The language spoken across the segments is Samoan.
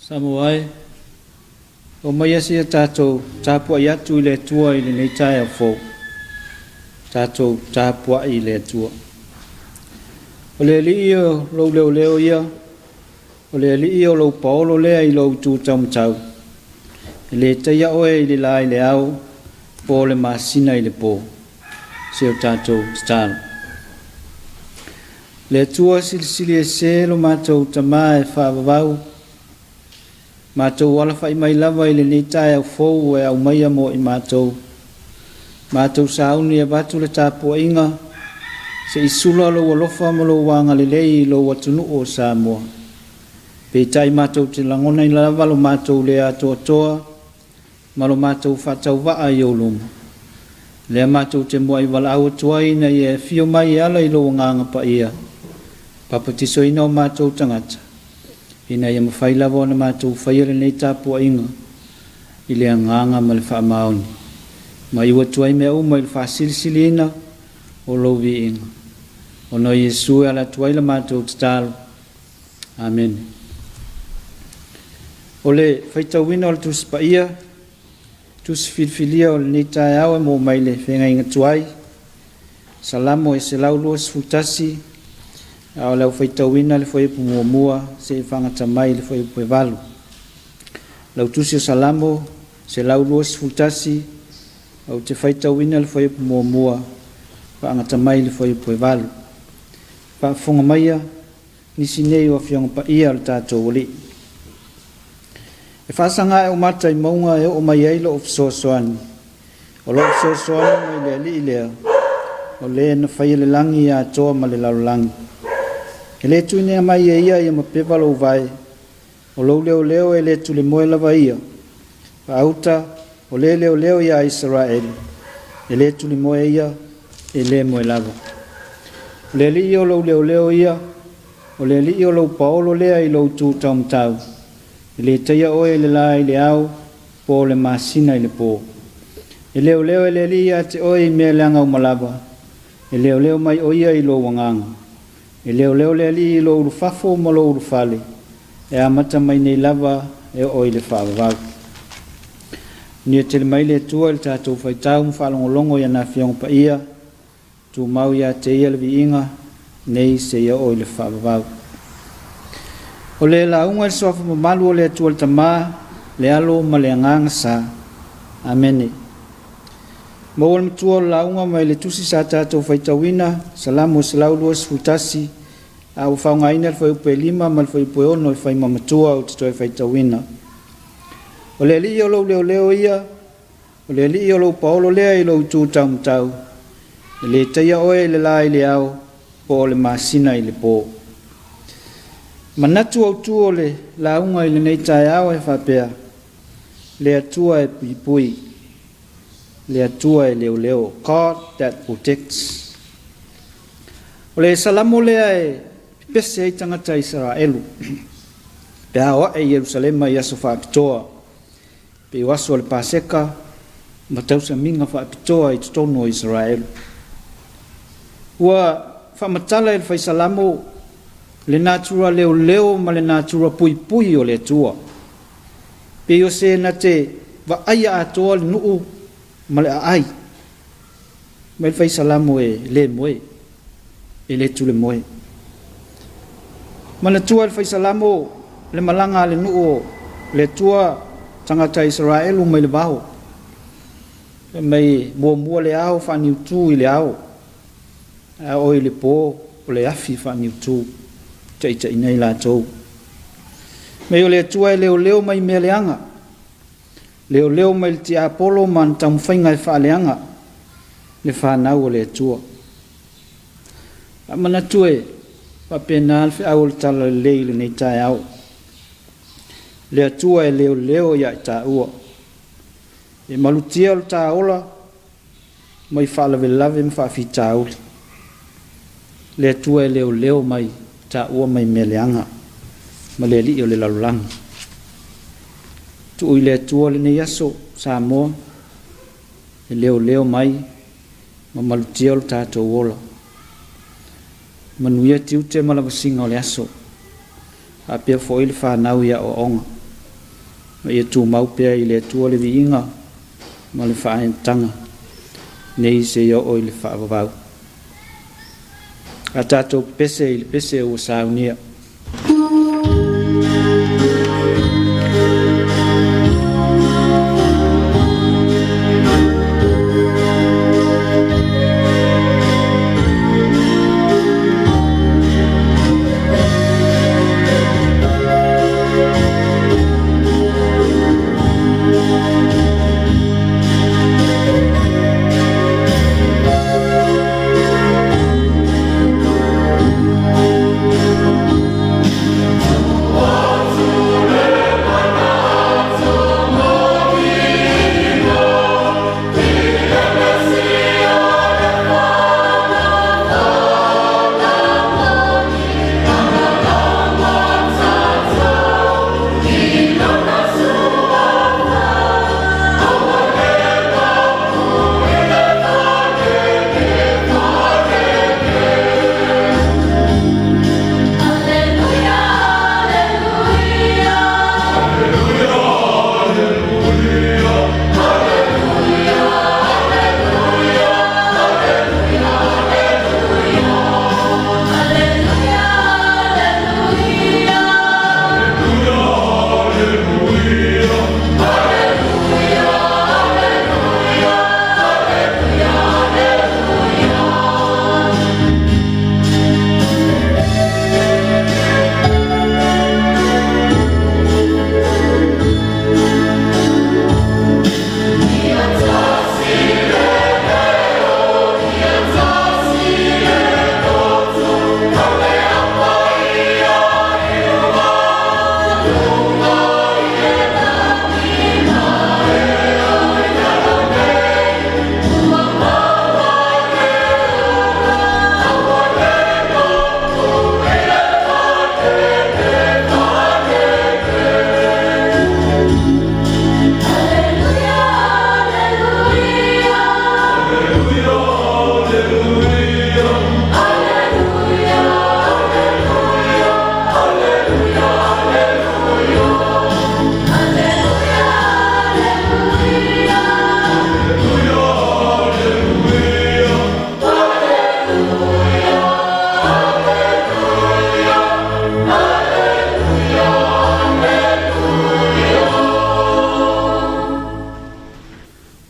Samoa e, oo maia seia tatou tapuai atu i le Atua i lenei taeao fou. Tatou tapuai i le Atua. O le Alii o lou leoleo ia, o le Alii o lou paolo lea i lou itu taumatau. E le taia oe i le la i le ao, po o le masina i le po. Se o tatou tatalo. Le Atua silisili ese lo matou Tamā e faavavau, matou alafa'i mai lava i lenei taeao fou ua e aumaia mo i matou. Matou sauni e avatu le tapuaiga se i sula lou alofa ma lou agalelei i lou atunuu o Samoa. Peitai matou te lagonaina lava lo matou le atoatoa ma lo matou faatauvaa i ou luma. Lea matou te muai valaau atu ai ina ia e afio mai e ala i lou Agaga Paia, papatisoina o matou tagata, ina ia mafai lava ona matou faia lenei tapuaiga i le agaga ma le faamaoni, ma iu atu ai mea uma i le faasilisiliina o lou viiga. Ona o Iesu e ala atu ai la matou tatalo. Amene. O le faitauina o le Tusi Paia, Tusi filifilia o lenei taeao e maua mai le Feagaiga Tuai, Salamo e 121, a o le au faitauina le fuaiupu 1 seia faagata mai le fuaiupu e 8. Lau Tusi o Salamo 121, ou te faitauina le fuaiupu 1 faagata mai le fuaiupu e 8. Faafofoga maia nisi nei o Afioga Paia a le tatou Alii. E faasaga a'e ou mata i mauga e oo mai ai lo'u fesoasoani. O lo'u fesoasoani mai le Alii lea, o le na faia le lagi atoa ma le lalolagi. E le tuinea mai e ia ia mapeva lou vae, o lou leoleo e le tulemoe lava ia. Faauta, o le leoleo iā Isaraelu, e le tulemoe ia, e le moe lava. O le Alii o lou leoleo ia, o le Alii o lou paolo lea i lou itu taumatau. E le taia oe i le la i le ao, po o le masina i le po. E leoleo e le Alii ia te oe i mea leaga uma lava, e leoleo mai o ia i lou agaga. E leoleo le Alii i lou ulufafo ma lou ulufale, e amata mai nei lava e oo i le faavavau. Manuia tele mai le Atua i le tatou faitau ma faalogologo i ana Afioga Paia, tumau ia te Ia le viiga, nei seia oo i le faavavau. O le lauga i le suafa mamalu o le Atua le Tama, le Alo ma le Agaga Sa. Amene. Maua le matua o le lauga mai le tusi sa tatou faitauina, Salamo 121, a ua faaaogaina le fuaiupu e 5 ma le fuaiupu e 6 e fai ma matua ou te toe faitauina. O le Alii o lou leoleo ia, o le Alii o lou paolo lea i lou itu taumatau, e le taia oe i le la i le ao, po o le masina i le po. Manatu autu o le lauga i lenei taeao e faapea, le Atua e puipui, le Atua e leoleo, God that protects. O le Salamo lea e pepese ai tagata Isaraelu pe a o a'e i Ierusalema i aso faapitoa, pei o aso o le Paseka ma tausamiga faapitoa i totonu o Isaraelu. Ua faamatala e le Fai Salamo le natura leoleo ma le natura puipui o le Atua, pei o se na te vaaia atoa le nuu ma le aai. Mai le Fai Salamo e le moe, e le tulemoe. Manatua e le Fai Salamo le malaga a le nuu o le Atua tagata Isaraelu mai le vao, mai muamua le ao faaniutu i le ao, a o i le po o le afi faaniutu taitaiina i latou. Mai o le Atua e leoleo mai mea leaga, leoleo mai le tiapolo ma ana taumafaiga e faaleaga le fanau o le Atua. Faamanatu e faapena le feau o le Talalelei i lenei taeao. Le Atua e leoleo ia i taua. E malutia lo ta ola mai faalavelave ma faafitauli. Le Atua e leoleo mai taua mai mea leaga ma le alii o le lalolagi. Tuu i le Atua lenei aso Samoa e leoleo mai ma malutia lo tatou ola. Manuia tiute ma lavasiga o le aso, faapea foi le fanau i aoaoga, ma ia tumau pea i le Atua le viiga ma le faaetaga nei seia oo i le faavavau. A tatou pepese i le pese ua saunia.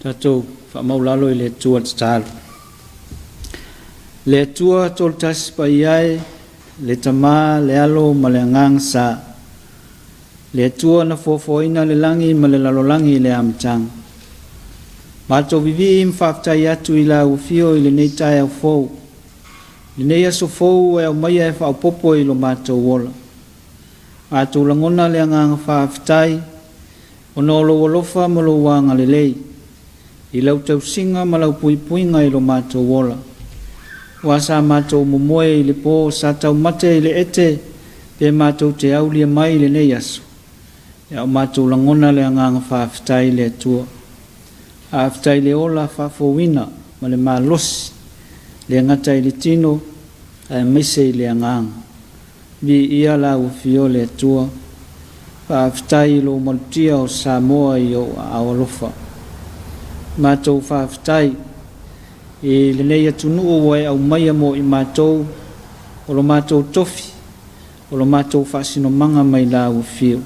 Tatou faamaulalo i le Atua le tatalo. Le Atua tolutasi paia e, le Tama, le Alo ma le Agaga Sa. Le Atua na foafoaina le lagi ma le lalolagi i le amataga. Matou vivii ma faafetai atu i lau afio i lenei taeao fou, lenei aso fou ua e aumaia e faaopoopo i lo matou ola. Matou lagona le agaga faafetai ona o lou alofa ma lou agalelei i lau tausiga ma lau puipuiga i lo matou ola. Aua sa matou momoe i le po, sa taumate i le ete pe matou te aulia mai i lenei aso, a o matou lagona le agaga faafetai i le Atua. Faafetai i le ola faafouina ma le malosi, le gata i le tino aemaise i le agaga. Viia lau afio le Atua. Faafetai i lou malutia o Samoa i ou aao alofa. Matou faafetai i lenei atunuu ua e aumaia mo i matou, o lo matou tofi, o lo matou faasinomaga mai lau afio.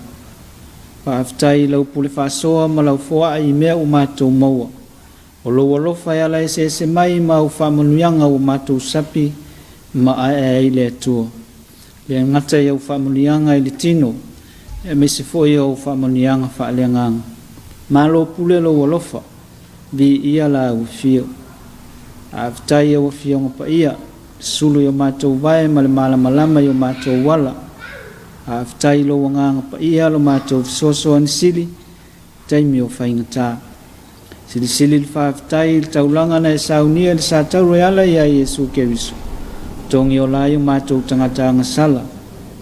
Faafetai i lau pule faasoa ma lau foai i mea ua matou maua. O lou alofa e ala eseese mai ma au faamanuiaga ua matou sapi ma aeae ai le Atua. Le gata i au faamanuiaga i le tino, aemaise foi o au faamanuiaga faaleagaga. Malo pule lou alofa, viia lau afio. Faafetai i au Afioga Paia, sulu i o matou vae ma le malamalama i o matou ala. Faafetai i lou Agaga Paia lo matou fesoasoani sili i taimi o faigata. Silisili le faafetai i le taulaga na e saunia i le satauro e ala ia Iesu Keriso, togi ola ai o matou tagata agasala,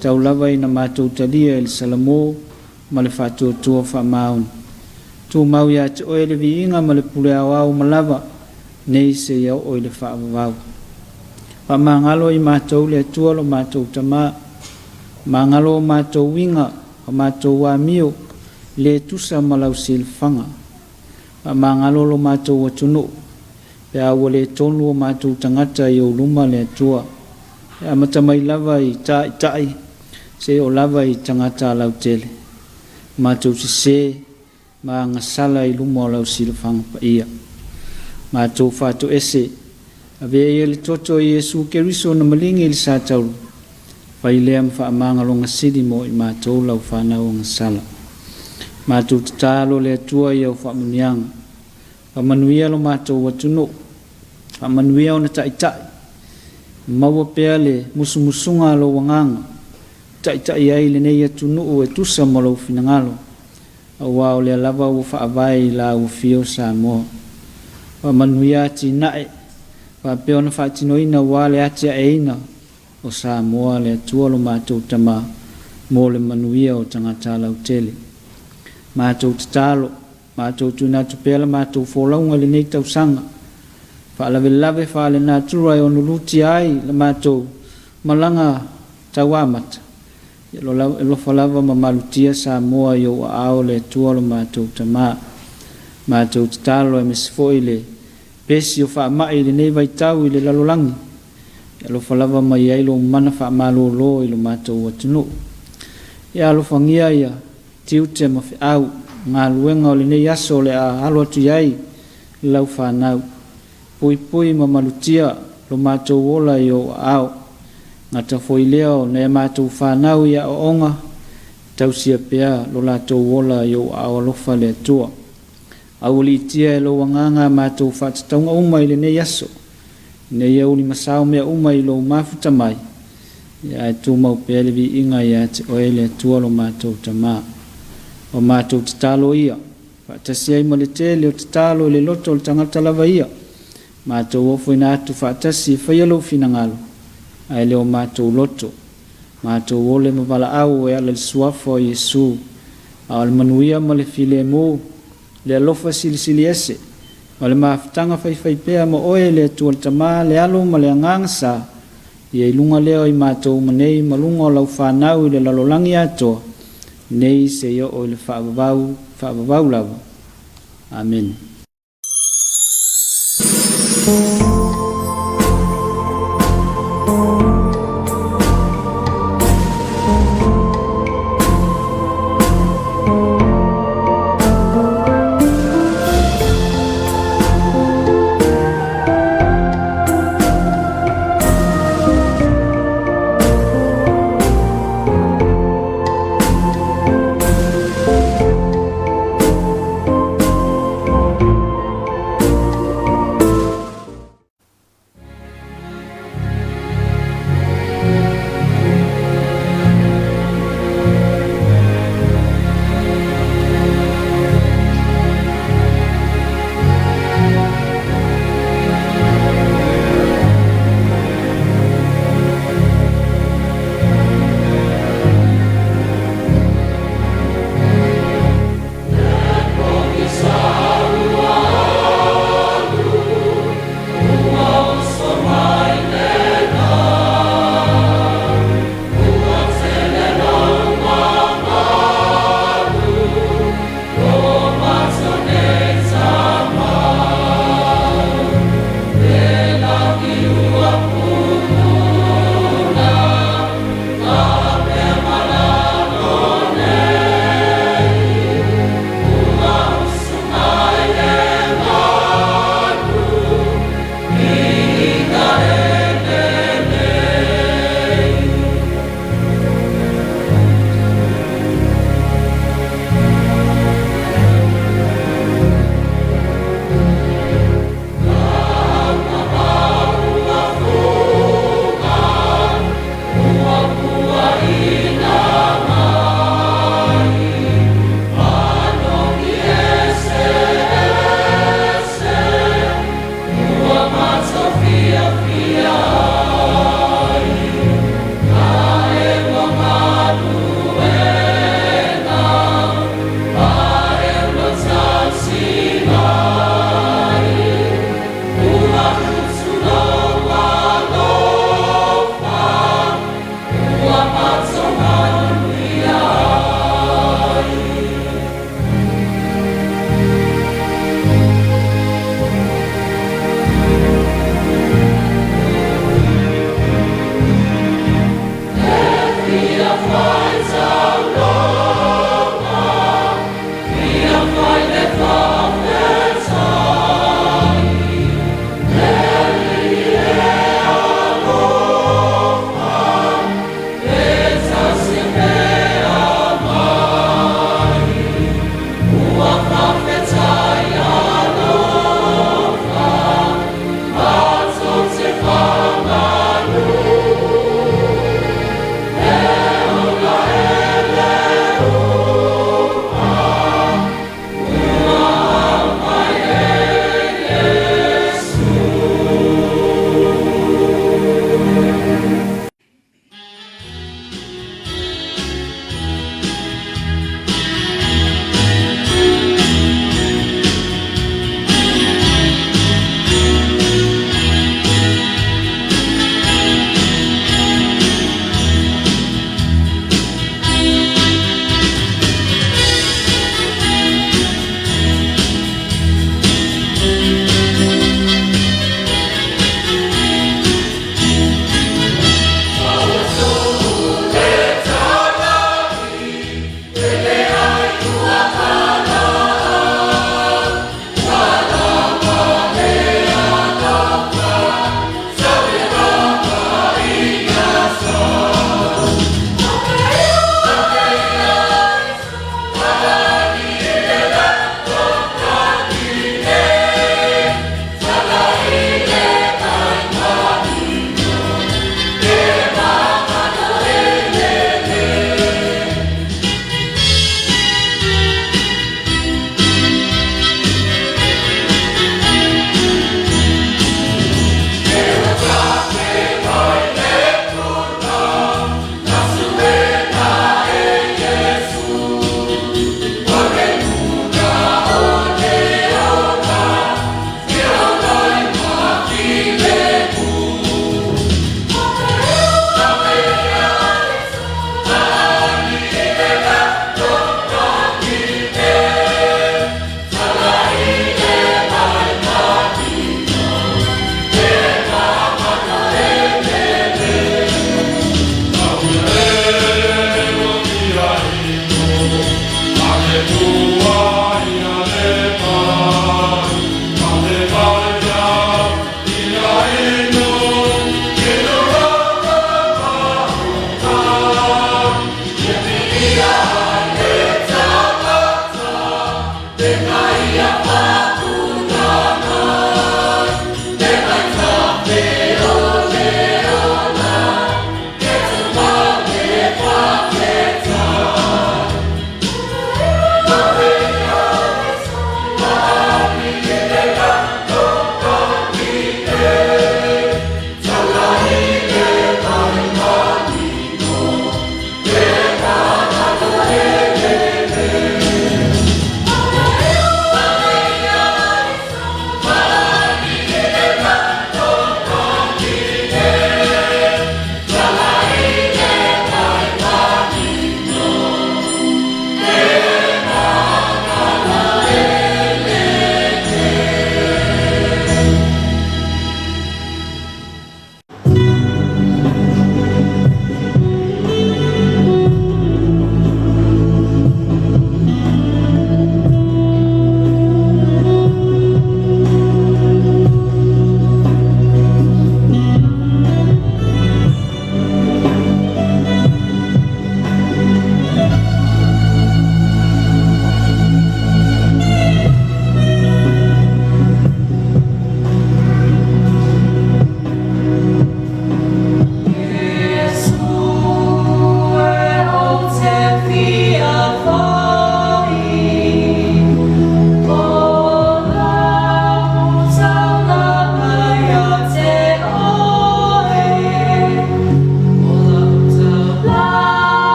tau lava ina matou talia i le salamo ma le faatuatua faamaoni. Tumau ia te oe le viiga ma le pule aoao uma lava, nei seia oo i le faavavau. Faamagalo i matou le Atua lo matou Tama, magalo o matou uiga, o matou amio, le tusa ma lau silafaga. Faamagalo lo matou atunuu, pe a ua le tonu o matou tagata i ou luma le Atua. E amata mai lava i taitai, seia oo lava i tagata lautele. Matou sese, ma agasala i luma o lau silafaga paia. Matou faatoese, avea ia le toto o Iesu Keriso na maligi i le satauro, fai lea ma faamagaloga sili mo i matou lau fanau agasala. Matou tatalo le Atua i au faamanuiaga. Faamanuia lo matou atunuu, faamanuia ona taitai, maua pea le musumusuga a lou Agaga, taitai ai lenei atunuu e tusa ma lou finagalo, aua o lea lava ua faavae i la ua fia o Samoa. Faamanuia atinae, faapea ona faatinoina aua le atiaeina o Samoa le Atua lo matou Tama, mo le manuia o tagata lautele. Matou tatalo, matou tuuina atu pea la matou folauga i lenei tausaga, faalavelave faalenatura e ono lutia ai la matou malaga tauamata, e alofa lava ma malutia Samoa i ou aao le Atua lo matou Tama. Matou tatalo aemaise foi le pesi o faamai i lenei vaitau i le lalolagi, e alofa lava mai ai lou mana faamalolo i lo matou atunuu. Ia alofagia ia tiute ma feau, galuega o lenei aso o le a alo atu i ai lau fanau. Puipui ma malutia lo matou ola i ou aao. Gata foi lea o nai a matou fanau i aoaoga, tausia pea lo latou ola i ou aao alofa le Atua. Aualiitia e lou Agaga a matou faatatauga uma i lenei aso, ina ia ulimasao mea uma i lou mafuta mai, ae tumau pea le viiga ia te oe le Atua lo matou Tama. O matou tatalo ia, faatasi ai ma le tele o tatalo i le loto o le tagata lava ia, matou ofoina atu faatasi e faia lou finagalo, ae le o matou loto, matou ole ma valaau e ala i le suafa o Iesu, a o le manuia ma le filemu, le alofa silisili ese, ma le mafutaga faifaipea ma oe le Atua le Tama, le Alo ma le Agaga Sa, ia i luga lea o i matou uma nei ma luga o lau fanau i le lalolagi atoa, nei seia oo i le faavavau, faavavau lava. Amene.